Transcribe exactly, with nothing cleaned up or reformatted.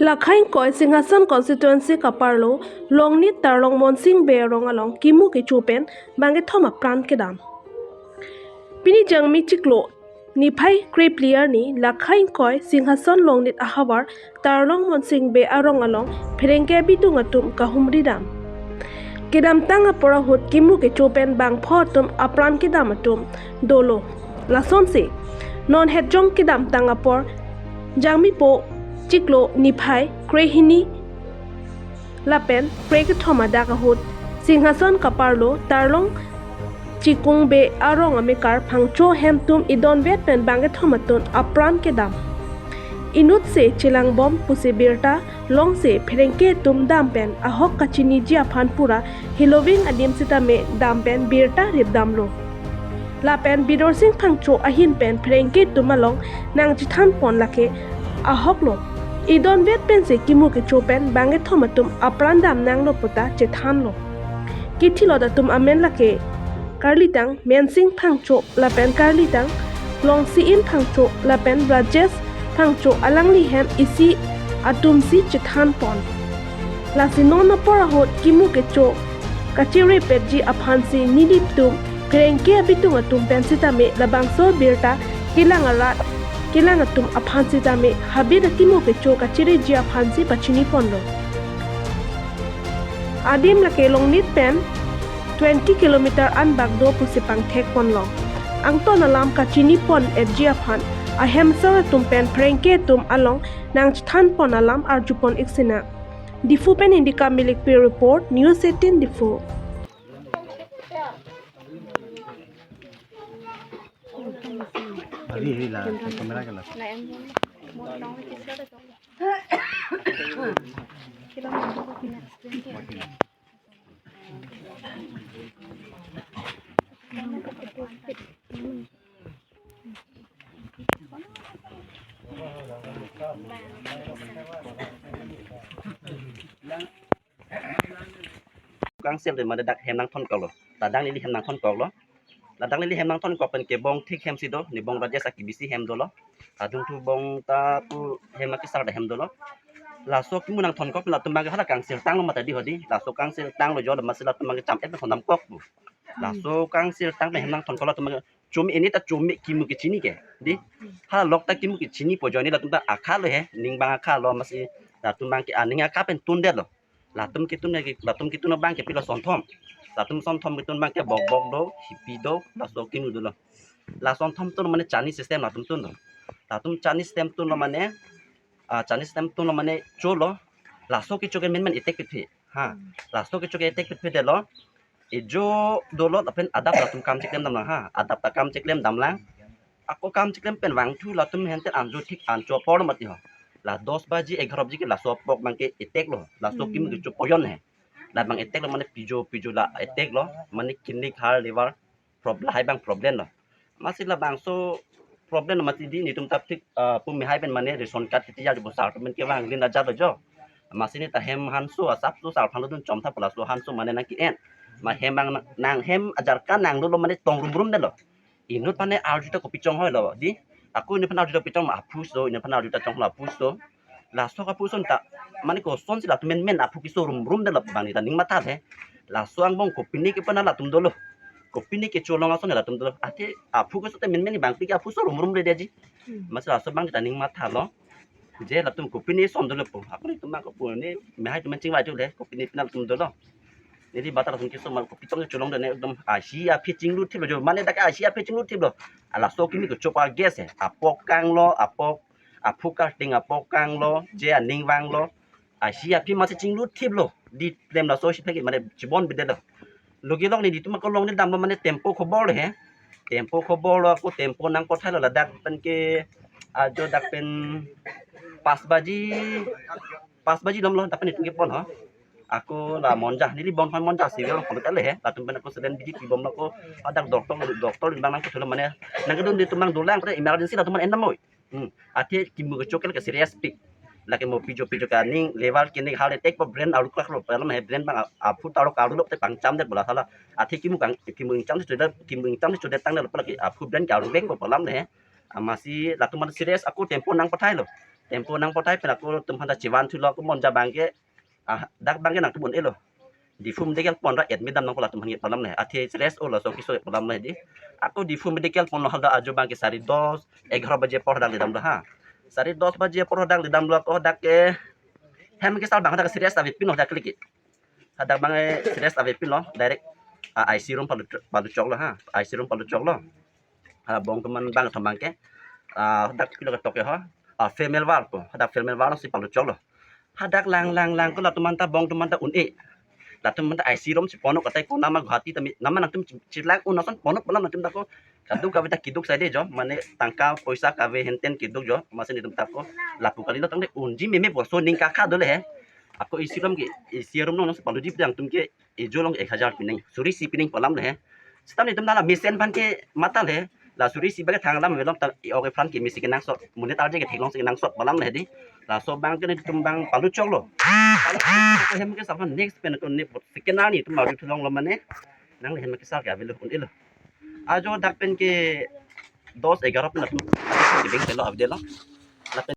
Lakha ingkoi Singhason constituency kaparlo Longnit Tarlong Monsing Bey arong along kimu kecho pen bangkethom apran kedam. Pini Jangmi chiklo niphai krephli arni Lakha ingkoi Singhason Longnit ahavar Tarlong Monsing Bey arong along pherangke abitung atum kahumri dam. Kedamtang apor ahut kimu kecho pen bangpho atum apran kedam atum dolo. Lasonsi non hetjong kedamtang apor Jangmi po chiklo niphai krehini lapen krekethom adak ahut Singhason kaparlo Tarlong Chikung Bey arong amekar phangcho hem atum idonvet pen bangkethom atum apran kedam. Inutsi chelangbom pusi birta longsi pherangke atum dam pen ahok kachiniji aphan pura hiloving adim sitame dam pen birta ripdamlo. Lapen Bidorsing Phangcho ahin pen pherangke atum along nangchethan pon lake ahoklo. Idonvet pensi kimu kecho pen bangkethom atum apran dam nanglo puta chethanlo. Kithilot atum amen lake karlitang Mensing Phangcho lapen karlitang Longsi-in Phangcho lapen Rajesh Phangcho, alangli hem isi atumsi chethan pon. Lasi non apor ahut kimu kecho kachere petji aphansi nelitum pherangke abitung atum pen sitame labangso birta kelang arat kelang atum aphan sitame habit akimu kecho kachereji aphansi pachini ponlo. Adim lake Longnit pen twenty kilometer anbak do pusi pangthek ponlo. Angton alam kachini pon etji aphan ahemsor atum pen pherangke atum along nangchethan pon alam arju pon ik sinang. Diphu pen Indika Milikpi report, News eighteen Diphu. अभी हिला, कैमरा के लग। Council de mane dak hem nangthonkoklo. Ladak neli hem nangthonkoklo. Ladak neli hem nangthonkok pen ke bong thik hem si do, ne bong Rajesh aki bisi hem dolo. Adung thu bong ta pu hem akesar da hem dolo. Laso kimu nangthonkok pen latum abang ke hala council tanglo mati di hodi. Laso council tanglo jo, laso masi latum abang ke cham et pen thondamkok pu. Laso council tang pen hem nangthonkok latum abang ke chumi ini ta chumi kimu kechini ke. Di hala lok ta kimu kechini po jo, ne latum ta akha lo he, ning abang akha lo masi latum abang ke aning akha pen tundetlo. Latum ketun ke, latum ketun abang ke pilo, sonthom. Latum sonthom ketun abang ke bokbok do, hipi do, laso kinu dolo. La sonthom tunlo mane chani system latum tunlo. Latum chani system tunlo mane, ah, chani system tunlo mane cholo. Laso kecho ke menmen etek pitphi. Ha. Laso kecho ke etek pitphi detlo. Ejo dolo lapen adap latum kam cheklem damlang ha. Adap ta kam cheklem damlang. Ako kam cheklem pen vangthu latum hente anjo thik ancho apor lo mati ho. La dos baji, egharo baji ke laso apok abang ke eteklo. Laso kimu kecho poyon he. Labang eteklo mane pijo, pijo la eteklo. Mane kidney, heart, liver, problem, lahai abang problem lo. Masi labangso problem lo mati di netum ta thik, ah, pumi hai pen mane ration card kiti ya bo sar pen kevang lin ajar lo jo. Masi ne ta hem hanso asap so sar phan lo dun chom tha pu laso hanso mane nang ki-en. Ma hem abang nang, nang hem ajar ka nang lo mane tong rumrum detlo. Inut mane arju ta kopi chonghoi lo di. Ako inut phan arju ta kopi chong ma aphu so, inut phan arju ta chonghoi aphu so. Laso aphu son ta mane kosonsi latum menmen aphu keso rumrum detlo abang ne ta ning matha he. Laso angbong kopine kepana latum dolo. Kopine kecho along ason latum dolo. Athe aphu keso te menmen abang pike aphu so rumrum le detji. Masi laso abang ne ta ning mathalo. Je latum kopine son dolo po. Ako netum abang kopu ne mehai atum chingvai thu le kopine pina latum dolo. Neli bata latum keso mal kopi tong cholong done ekdom ahi aphi chinglu thiplo jo. Mane dak ahi aphi chinglu thiplo. Laso kimi kecho pa gas he. Apok kanglo, apok, aphu karting apok kanglo, je aning vanglo. Ahi aphi masi chinglu thiplo. Di klem laso si phek mane chibon bidetlo. Logi lok ne netum ako Longnit damlo mane tempo khobor lo he. Tempo khobor lo, ako tempo nangpothailo ladak pen ke ajo dak pen pas baji, pas baji damlo dak pen netum kepon ho. Ako la Monja, neli bon phan Monja civil hospital le he. Latum pen ako selen biji kibom lo ako adak doctor, doctor abang nangkothulo mane nangkedun netum abang dolang pen emergency latum abang endam oi. Hmm. Athe kimu kecho ke serious pik. Lake mo pijo pijo ke aning, liver, kidney, heart attack po, brain arlo klak lo, problem he, brain abang a-, aphu ta arlo karlo te pangcham det bola sala. Athe kimu kang, kimu ingcham si chodet, kimu ingcham si chodet tang det lo pala ke aphu brain ke arlo vek po problem le he. Amasi latum mane serious ako tempo nangpothailo. Tempo nangpo tahai pen ako latum aphan ta chevan thulo, ako Monja abangke, ah, dak abangke nangtum un-elo. Diphu Medical pon ra admit dam nangpo latum aphan ke pu alam le. Athe serious o laso keso pu alam le di. Ako Diphu Medical ponlo, hadak ajo abangke sari dos, egharo baje apor hadak ledamlo ha. Sari dos baje apor hadak ledamlo, ako hadak ke hem kesal abang hadak serious ave pinlo hadak klik ke. Hadak abang, eh, serious ave pinlo, direct, ah, I C room palu, palu choklo ha. I C room palu choklo. Ah, bong atum an bang atum abangke, ah, hadak pilo ketok ke ho. Ah, female ward po. Hadak female ward si palu choklo. Hadak lang lang lang ako latum an ta, bong atum an ta un-e. Latum an ta I C room si ponok katai ko, nama Guwahati tame, nama nangtum chi-, chilak un ason ponok pu alam nangtum ta ako. Kaduk kave ta keduk saide jo, mane tangka poisa kave henten keduk jo, amatsi netum ta ako lapu kalilo tangte unji meme pu aso ning kakha dole he. Ako I C room ke, I C room along si paluji pu tangte nangtum ke ejo along ek hajar pining, suri isi pining pu alam le he. Seta netum ta la mesen aphan ke matha le he. La suri isi abangke thang alam avelong ta, e-ok epran keme si kenangsot, monit arje ke theklong si kenangsot pu alam le he di. Laso abangke netum abang palu choklo. Palu choklo hem kesal aphan next pen ako ne second arni netum arju thulonglo mane. Nang le hem kesal ke avelo un-elo. Ajo dak pen ke dos egharo pen atum keding pelo avedetlo. Lapen